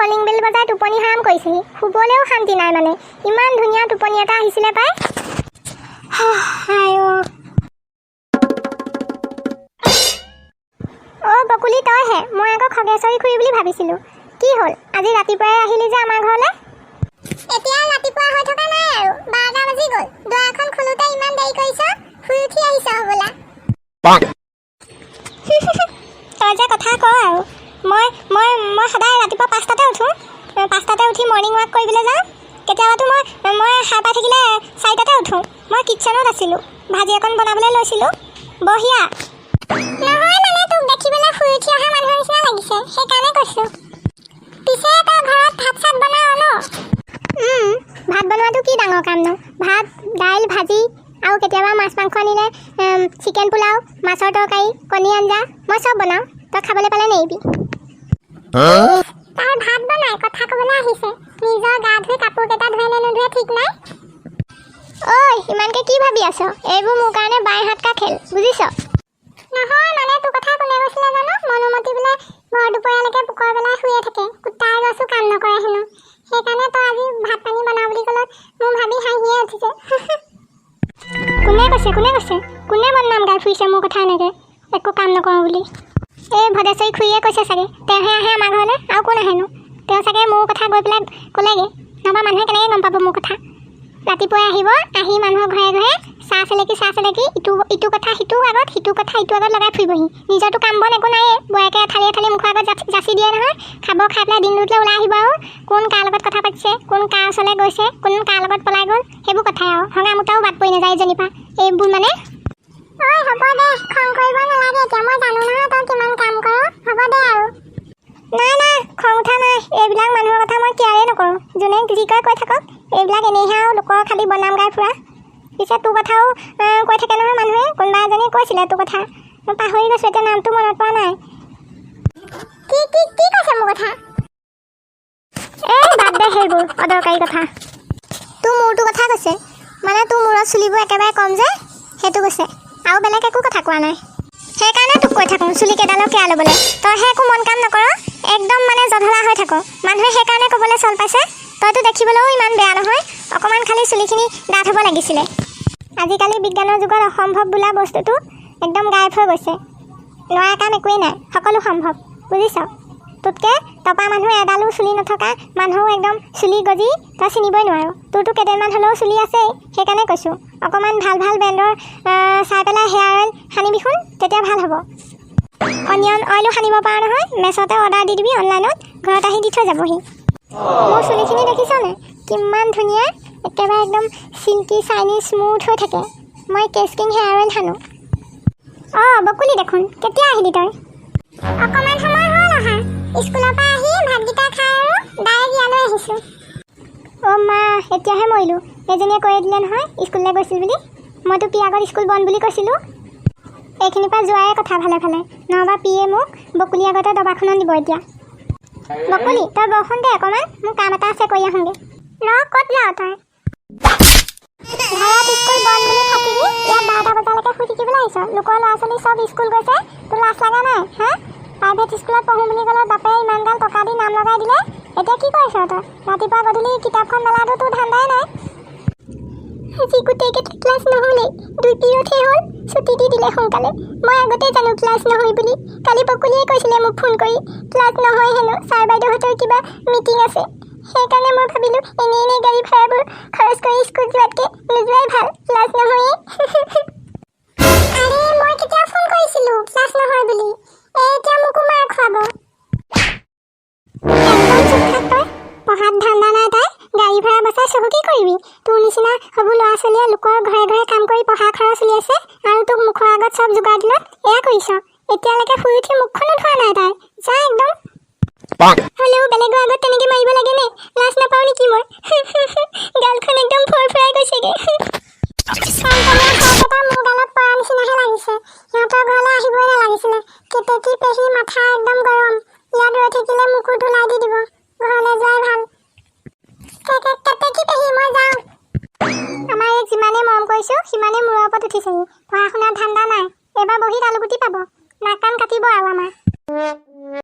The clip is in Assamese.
কলিং বেল বজাই টোপনি হাৰাম কৰিছেহি। শুবলৈও শান্তি নাই, মানে ইমান ধুনীয়া টোপনি এটা আহিছিলে পাই। আই অ'। অ' বকুলি, তইহে? মই আকৌ খগেশ্বৰী খুৰী বুলি ভাবিছিলোঁ। কি হ'ল, আজি ৰাতিপুৱাই আহিলি যে আমাৰ ঘৰলৈ? এতিয়া ৰাতিপুৱা হৈ থকা নাই আৰু, 12টা বাজি গ'ল। দুৱাৰখন খোলোতে ইমান দেৰি কৰিছ, শুই উঠি আহিছ হ'বলা। Bonk. তই যে কথা ক আৰু। মই মই মই সদায় ৰাতিপুৱা 5টাতে উঠোঁ। 5টাতে উঠি মৰ্ণিং ৱাক কৰিবলৈ যাওঁ। কেতিয়াবাতো মই মই সাৰ পাই থাকিলে 4টাতে উঠোঁ। মই কিটচেনত আছিলোঁ, ভাজি অকণ বনাবলৈ লৈছিলোঁ। বঢ়িয়া নহয়, মানে তোক দেখিবলৈ শুই উঠি অহা মানুহৰ নিচিনা লাগিছে, সেইকাৰণে কৈছোঁ। পিছে তই ঘৰত ভাত চাত বনাৱ ন? ভাত বনোৱাটো কি ডাঙৰ কাম নো? ভাত, দাইল, ভাজি আৰু কেতিয়াবা মাছ মাংস আনিলে চিকেন পোলাও, মাছৰ তৰকাৰী, কণী আঞ্জা, মই চব বনাওঁ। তই খাবলৈ পালে নেৰিবি। তাই ভাত বনাই কথা ক'বলৈ আহিছে। নিজৰ গা ধুই কাপোৰ কেইটা ধুৱে নে নুধুৱে ঠিক নাই। ঐ, ইমানকে কি ভাবি আছ? এইবোৰ মোৰ কাৰণে বাই হাত কা খেল, বুজিছ? নহয়, মানে তোৰ কথা কোনে কৈছিলে জানো? মনোমতি বোলে ভৰ দুপৰীয়ালৈকে পোকৰ বেলাই শুয়ে থাকে, কুটাৰ গছো কাম নকৰে হেনো। সেইকাৰণে তই আজি ভাত পানী বনাও বুলি ক'লত মোৰ ভাবি হাঁহিয়ে উঠিছে। কোনে কৈছে? কোনে কৈছে? কোনে বদনাম গাই ফুৰিছে মোৰ কথা এনেকৈ, একো কাম নকৰোঁ বুলি? এই ভদেশ্বৰী খুৰীয়ে কৈছে চাগে। তেওঁহে আহে আমাৰ ঘৰলৈ, আৰু কোন আহেনো? তেওঁ চাগে মোৰ কথা গৈ পেলাই ক'লেগৈ। নহ'বা মানুহে কেনেকৈ গম পাব মোৰ কথা? ৰাতিপুৱাই আহিব, আহি মানুহৰ ঘৰে ঘৰে চাহ চেলেকি চাহ চেলেকি ইটো ইটো কথা সিটো আগত, সিটো কথা ইটো আগত লগাই ফুৰিবহি। নিজৰতো কাম বন একো নায়েই। বৌয়েকে এথালি এথালি মুখৰ আগত যাচি যাচি দিয়ে নহয় খাব। খাই পেলাই দিনটোলৈ ওলাই আহিব আৰু কোন কাৰ লগত কথা পাতিছে, কোন কাৰ ওচৰলৈ গৈছে, কোন কাৰ লগত পলাই গ'ল, সেইবোৰ কথাই আৰু। হঙা মোটাও বাদ পৰি নাযায় এজনীৰ পৰা এইবোৰ মানে। ঐ, হ'ব দে, খং কৰিব নালাগে এতিয়া। মই জানো নহয় তই কিমান কাম কৰ। হ'ব দে আৰু। নাই নাই, খং উঠা নাই। এইবিলাক মানুহৰ কথা মই কেয়াৰেই নকৰোঁ। যোনে যি কয় কৈ থাকক। এইবিলাক এনেইহে আৰু লোকৰ খালি বদনাম গাই ফুৰা। পিছে তোৰ কথাও কৈ থাকে নহয় মানুহে। কোনোবা এজনীয়ে কৈছিলে তোৰ কথা, মই পাহৰি গৈছোঁ এতিয়া, নামটো মনত পৰা নাই। কি কি কি কৈছে মোৰ কথা? এই বাদ দে সেইবোৰ অদৰকাৰী কথা। তোৰ মূৰটোৰ কথা কৈছে। মানে তোৰ মূৰত চুলিবোৰ একেবাৰে কম যে, সেইটো কৈছে। আৰু বেলেগ একো কথা কোৱা নাই। সেইকাৰণে তোক কৈ থাকোঁ চুলি কেইডালৰ কেয়াৰ ল'বলৈ। তইহে একো মন কাম নকৰ, একদম মানে জধলা হৈ থাক। মানুহে সেইকাৰণে ক'বলৈ চল পাইছে। তইতো দেখিবলৈও ইমান বেয়া নহয়, অকণমান খালি চুলিখিনি ডাঠ হ'ব লাগিছিলে। আজিকালি বিজ্ঞানৰ যুগত অসম্ভৱ বোলা বস্তুটো একদম গায়ব হৈ গৈছে। নোৱাৰা কাম একোৱেই নাই, সকলো সম্ভৱ, বুজিছ? তোতকৈ টপা মানুহ, এডালো চুলি নথকা মানুহো একদম চুলি গজি তই চিনিবই নোৱাৰ। তোৰতো কেইডালমান হ'লেও চুলি আছেই। সেইকাৰণে কৈছোঁ, অকণমান ভাল ভাল ব্ৰেণ্ডৰ চাই পেলাই হেয়াৰ অইল সানিবিচোন, তেতিয়া ভাল হ'ব। অনিয়ন অইলো সানিব পাৰ নহয়। মেছ'তে অৰ্ডাৰ দি দিবি অনলাইনত, ঘৰত আহি দি থৈ যাবহি। মোৰ চুলিখিনি দেখিছনে কিমান ধুনীয়া? একেবাৰে একদম চিল্কি, চাইনি, স্মুথ হৈ থাকে। মই কেচকিং হেয়াৰ অইল সানো। অঁ, বকুলি দেখোন, কেতিয়া আহিলি তই? অকণমান সময় হ'ল অহা। স্কুলৰ পৰা আহি ভাতকেইটা খাই আৰু ডাইৰেক্ট ইয়ালৈ আহিছোঁ। অ' মা, এতিয়াহে মৰিলোঁ। এজনীয়ে কৈয়ে দিলে নহয় স্কুললৈ গৈছিল বুলি। মইতো পি আগত স্কুল বন্ধ বুলি কৈছিলোঁ। এইখিনিৰ পৰা যোৱাৰে কথা ভালে ভালে, নহ'বা পিয়ে মোক বকুলি আগতে দবাখনত দিব এতিয়া। বকুলি, তই বহচোন দে অকণমান, মোৰ কাম এটা আছে, কৰি আহোঁগৈ। ৰ, ক'ত যাৱ তই? ঘৰত স্কুল বন্ধ বুলি থাকিবি, ইয়াত 12টা বজালৈকে শুই থাকিবলৈ আহিছ? লোকৰ ল'ৰা ছোৱালী চব স্কুল গৈছে, তোৰ লাজ লগা নাই হা? প্ৰাইভেট স্কুলত পঢ়োঁ বুলি ক'লে বাপেৰে ইমানগাল টকা দি নাম লগাই দিলে, এতিয়া কি কৰিছ তই? ৰাতিপুৱা গধূলি কিতাপখন মেলাটো তোৰ ধান্দাই নাই। আজি গোটেইকেইটা ক্লাছ নহ'লেই, দুই পিৰিয়ডহে হ'ল, ছুটি দি দিলে সোনকালে। মই আগতেই জানো ক্লাছ নহয় বুলি। কালি বকুলিয়ে কৈছিলে মোক ফোন কৰি, ক্লাছ নহয় হেনো, ছাৰ বাইদেউহঁতৰ কিবা মিটিং আছে। সেইকাৰণে মই ভাবিলোঁ, এনেই এনেই গাড়ী ভাড়াবোৰ খৰচ কৰি স্কুল যোৱাতকৈ নোযোৱাই ভাল, ক্লাছ নহয়েই। আৰে, মই কেতিয়া ফোন কৰিছিলোঁ ক্লাছ নহয় বুলি? এই এতিয়া মোকো মাৰ খুৱাব। একদম চুপ থাক তই। পঢ়াত ধান্দা নাই তাই, গাড়ী ভাড়া বচাই চহকী কৰিবি। তোৰ নিচিনা সৰু ল'ৰা ছোৱালীয়ে লোকৰ ঘৰে ঘৰে কাম কৰি পঢ়া খৰচ উলিয়াইছে আৰু তোক মুখৰ আগত চব যোগাৰ দিলত এয়া কৰিছ। এতিয়ালৈকে শুই উঠি মুখখনো ধোৱা নাই তাই। যা একদম। Bonk. হ'লেও বেলেগৰ আগত তেনেকে মাৰিব লাগেনে? লাজ নাপাওঁ নেকি মই? গালখন একদম ফৰফৰাই গৈছেগে। এটা মোৰ গালত পৰা নিচিনাহে লাগিছে। সিহঁতৰ ঘৰলৈ আহিবই নালাগিছিলে। কেতেকী পেহী মাথা একদম গৰম। ইয়াত ৰৈ থাকিলে মোকো ধুলাই দি দিব। ঘৰলৈ যোৱাই ভাল। কেতেকী পেহী, মই যাওঁ। আমাৰ এইক যিমানেই মৰম কৰিছোঁ, সিমানেই মূৰৰ ওপৰত উঠিছেহি। পঢ়া শুনাৰ ধান্দা নাই। এইবাৰ বহীত আলুগুটি পাব, নাক কাণ কাটিব আৰু আমাৰ।